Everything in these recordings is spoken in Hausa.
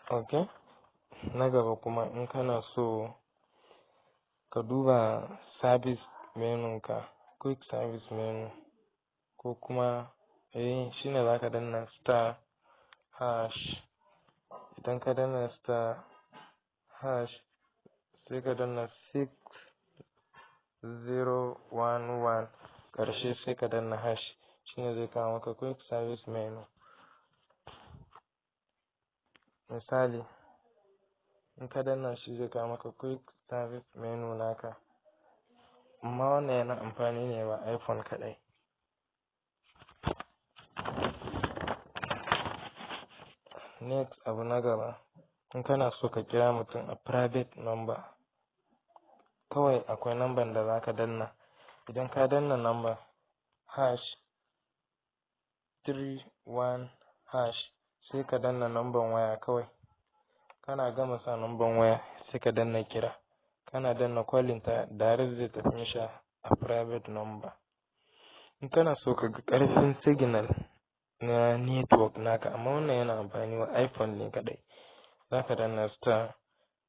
Ok, na gaba kuma, in kana so ka duba service menu ka, quick service menu, ko kuma shine zaka danna star hash. Idan ka danna star hash, sai ka danna 6011, ƙarshe sai ka danna hash, shine zai kawo maka quick service menu. Misali, in ka danna shi, zai kawo maka quick service menu naka. Amma wannan yana amfani ne wa iPhone kaɗai. Next, abu na gaba, in kana so ka kira mutum a private number, kawai akwai number da zaka danna. Idan ka danna number #31#, sai ka danna number waya kawai. Kana gama sa number waya, sai ka danna kira. Kana danna calling ta direct, zai tafi mishi a private number. In kana so ka ga ƙarfin signal na network naka, amma wannan yana amfani wa iPhone ne kaɗai, zaka danna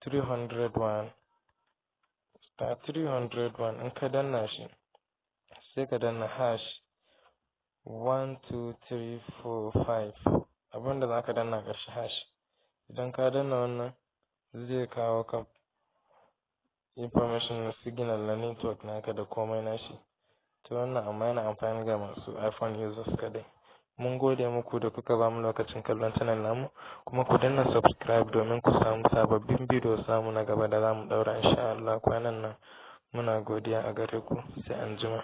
*301 *301. In ka danna shi, sai ka danna #12345. Abinda zaka danna ƙarshe hash. Idan ka danna wannan, zai kawo ka information na signal na network naka da komai nashi. To wannan amma yana amfani ga masu iPhone users kaɗai. Mun gode muku da kuka bamu lokacin kallon channel namu, kuma ku danna subscribe domin ku samu sababbin bidiyo samu na gaba da zamu ɗaura insha Allah kwanan nan. Muna godiya a gare ku, sai anjima.